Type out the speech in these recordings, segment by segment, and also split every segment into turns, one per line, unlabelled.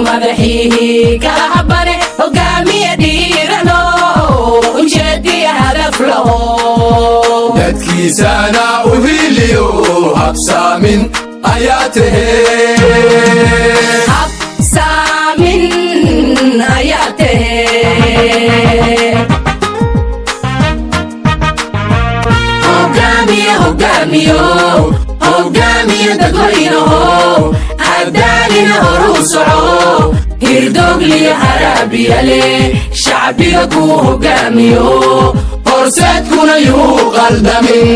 Madaxiihii kala habane, hogaamiye dhiirano, ujeediya hadaf laho.
Dadkiisana u hiliyo, habsaamin ayaa tahee.
Habsaamin ayaa tahe. Hogaamiye, hogaamiyo, hogaamiye dadweynaho, hadaalina horuu soco. Hirdogliyo haraabiyale, shacbiga kuu hogaamiyo.
Horseedkuna yuu qaldamin.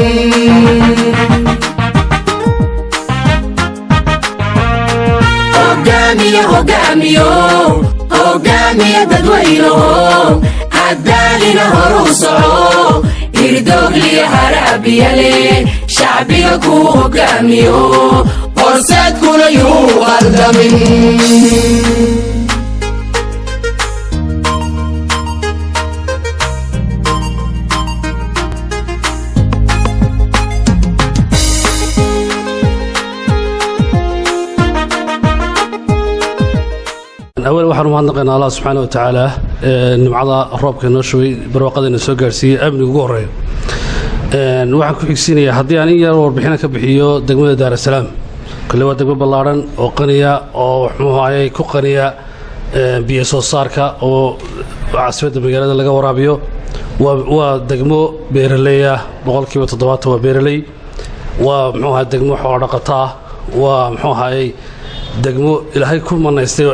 Hogaamiye, hogaamiyo, hogaamiye dadweynaho, hadaalina horuu soco. Hirdogliyo haraabiyale, shacbiga kuu hogaamiyo.
Horseedkuna yuu qaldamin.
Awal waxaan u mahadnaqaynaa Allah subxaana wa tacaala, nimcada roobka inoo shubay, barwaaqada soo gaarsiiyey, amniga ugu horeeyo. Waxaan ku xigsiinayaa haddii aan in yar warbixina ka bixiyo degmada Daarasalaam. Kale waa degmo ballaadhan oo qaniya, oo muxuu ahayey, ku qaniya biyo soo saarka, oo caasimadda magaalada laga waraabiyo. Waa degmo beeraley ah, 70% waa beeraley. Waa muxuu ahay, degmo xoolo dhaqato ah. Waa muxuu ahayey, degmo Ilaahay ku manaystay.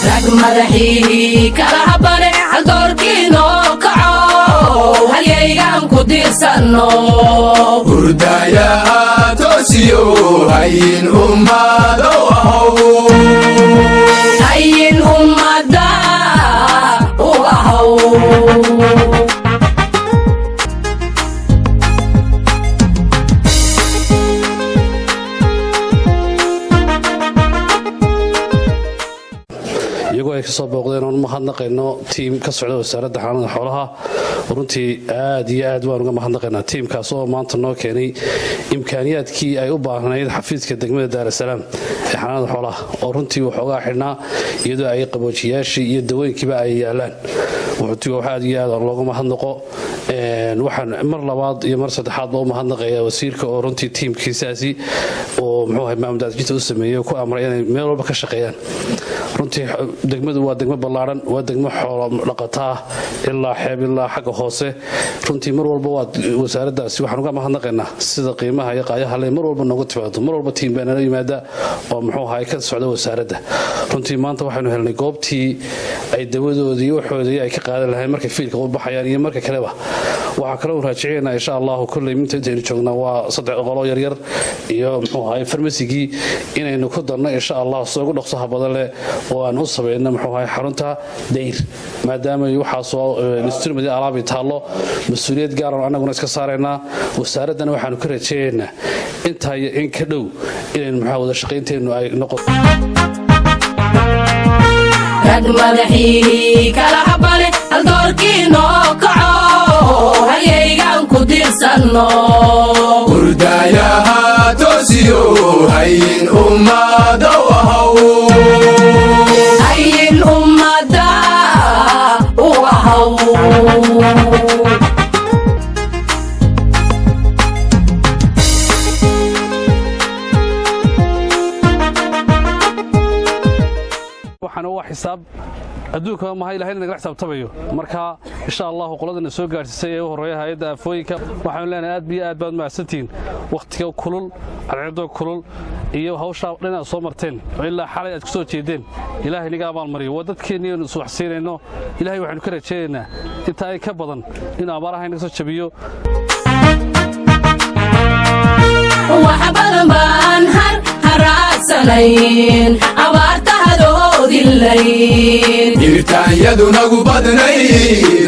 Rag madaxiihii kala habane, haldoorkiinoo kaco, halyaygaan ku diirsanno.
Hurdayaha toosiyo, hayin ummadow ahow.
Hayin ummadda u ahow.
Iyagoo ay ka soo booqdeen oon mahadnaqayno tiim ka socda Wasaaradda Xanaanada Xoolaha. Runtii aad iyo aad waan uga mahadnaqaynaa tiimkaas oo maanta noo keenay imkaaniyaadkii ay u baahnayd xafiiska degmada Daarasalaam ee xanaanada xoolaha, oo runtii waxoogaa xidhnaa, iyadoo ay qaboojiyaashii iyo dawooyinkiiba ay yaalaan. Runtii wax aad iyo aad looga mahadnaqo. Waxaan mar labaad iyo mar saddexaadba u mahadnaqayaa wasiirka, oo runtii tiimkiisaasi oo muxuu ahay maamul u sameeyey oo ku amray inay meel walba ka shaqeeyaan. Runtii degmadu waa degmo ballaadhan, waa degmo xoolo dhaqataa, ilaa xeeb ilaa xagga hoose. Runtii mar walba waa wasaaraddaasi waxaan uga mahadnaqaynaa sida qiimaha iyo qaayaha le mar walba noogu timaado. Mar walba tiim baa nala yimaada oo muxuu ahay ka socda wasaaradda. Runtii maanta waxaynu helnay goobtii ay dawadoodii iyo waxoodii ay ka qaadan lahayn markay field-ka u baxayaan iyo marka kaleba. Waxaa kaloo raajicinaynaa, insha Allahu, kolley minta intaynu joognaa waa saddex qolo yaryar iyo muxuu ahay farmasigii, inaynu ku darno, insha Allah, sida ugu dhaqsaha badan leh oo aan u samayno muxuu ahay xarunta dayr, maadaama waxaasoo instrument alaabi taallo. Mas-uuliyad gaaran annaguna iska saaraynaa, wasaaraddana waxaanu ka rajeynaynaa intaa iyo in ka dhow inaynu muxuu wada shaqaynteennu ay noqoto.
Rag madaxiihii kala habane, haldoorkiinoo kaco, halyaygaan ku diirsanno.
Hurdayaha toosiyo, hayin ummadow ahow.
Hayin ummadda u ahow.
Waxaana waa xisaab adduunka maha, Ilahay nagala xisaabtamayo. Marka, insha Allahu, qoladana soo gaadhsiisay ee u horreeya hay-adda aafooyinka waxaanu leenahay aad biyo aad baad mahadsantihiin. Wakhtiga kulul, cadceedo kulul iyo hawshaa dhinaad soo marteen oo ilaa xalay aad ku soo jeedeen, Ilaahay naga abaalmariyo. Waa dadkeennii aynu iswax siinayno. Ilahay waxaynu ka rajaynaynaa intaa ay ka badan inuu abaaraha inaga soo jabiyo.
Wax badan baan har haraadsanayn, abaarta hadoodilayn.
Hirtaanyadu nagu badnay,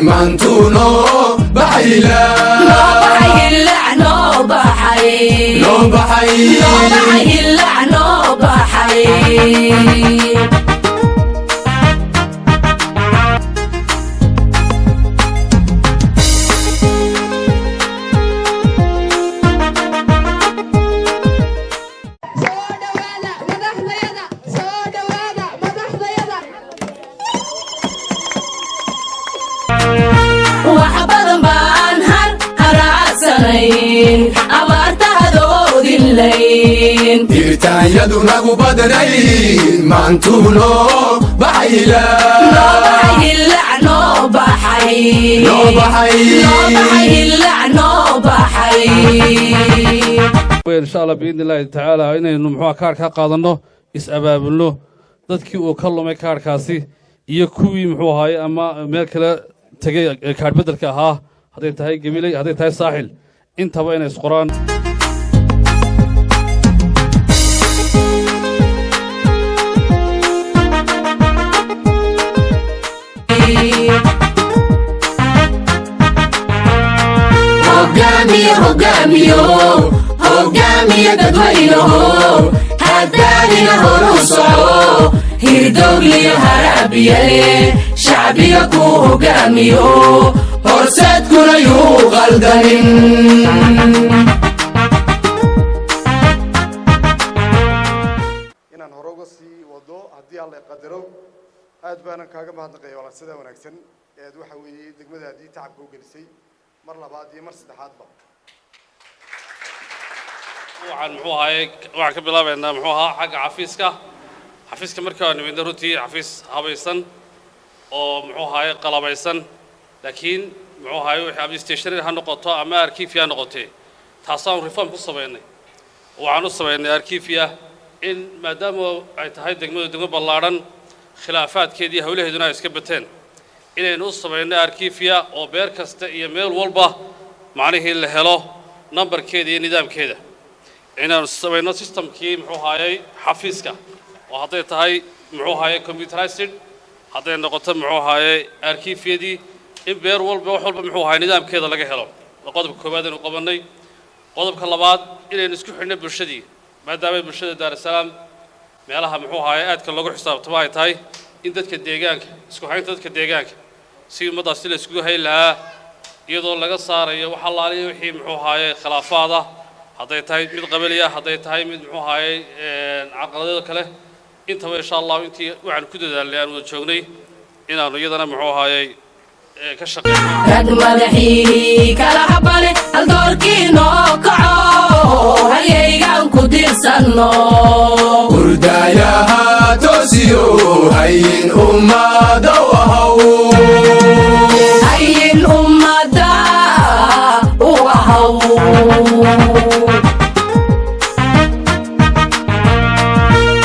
maantuu noo baxayla.
Noo baxay hillac, noo baxay.
Noo baxay.
Noo baxay hillac, noo baxay.
Soo dhawaada madaxdayada, soo dhawaada.
Haraadsanaayn.
Hirtaanyadu nagu badnayd, maantuu noo baxay.
Noo baxay hillac, noo baxay.
Noo baxay.
Noo baxay hillac, noo baxay.
Insha Allah, biidni illaahi tacaala, inaynu muxuua kaarhkaa qaadanno, is-abaabulno, dadkii uu ka lumay kaarhkaasi iyo kuwii muxuu ahaaye ama meel kale tegey ee kaadh beddelka ahaa, hadday tahay Gabiley, hadday tahay Saaxil, intaba inay isqoraan.
Hogaamiye, hogaamiyo, hogaamiye dadweynaho, haddaanina horu soco. Hirdogliyo haraabiyale, shacbiga ku hogaamiyo.
Horseedkuna yuu qaldanin.
Inaan hore uga sii wado haddii Alla qadaro. Aad baanan kaaga mahadnaqaya walaal, sidaa wanaagsan ee aad waxa weeye degmadaadii tacabka u gelisay mar labaad iyo mar saddexaadba.
Waxaan muxuu ahaaye waxaan ka bilaabaynaa muxuu ahaa xagga xafiiska. Xafiiska markii aan nimidna, runtii xafiis habaysan oo muxuu ahaaye qalabaysan, laakiin muxuu ahaaye wixii ama stationary ha noqoto ama arkiifya ha noqotee, taasaan reform ku samaynay. Waxaan u samaynay arkiifya in maadaama ay tahay degmadu degmo ballaadhan, khilaafaadkeedii howlaheeduna ay iska bateen, inaynu u samaynay arkiifya oo beer kasta iyo meel walba macnihii la helo nambarkeeda iyo nidaamkeeda, inaanu samayno systemkii muxuu ahaayey xafiiska, oo hadday tahay muxuu ahaayey computerized, hadday noqoto muxuu ahaayey arkiifyadii, in beer walba wax walba muxuu ahaayey nidaamkeeda laga helo. Waa qodobka koowaad aynu qabannay. Qodobka labaad, inaynu isku xidhno bulshadii, maadaama bulshada Daarasalaam meelaha muxuu ahaayey aadka loogu xisaabtamo ay tahay, in dadka deegaanka isku haynta dadka deegaanka si ummaddaas si la iskugu hayn lahaa, iyadoo laga saarayo wax allaaliya wixii muxuu ahaayey khilaafaad ah, hadday tahay mid qabaliya, hadday tahay mid muxuu ahaayey carqaladeeda kale intaba. Insha Allahu, intii waxaan ku dadaalnay aan wada joognay inaanu iyadana muxuu ahaayey ka shaqeyno.
Rag madaxii kala habale, haldoorkii noo kaco, halyaygaan ku diirsanno.
Hurdaayaha toosiyo, hayin ummadow.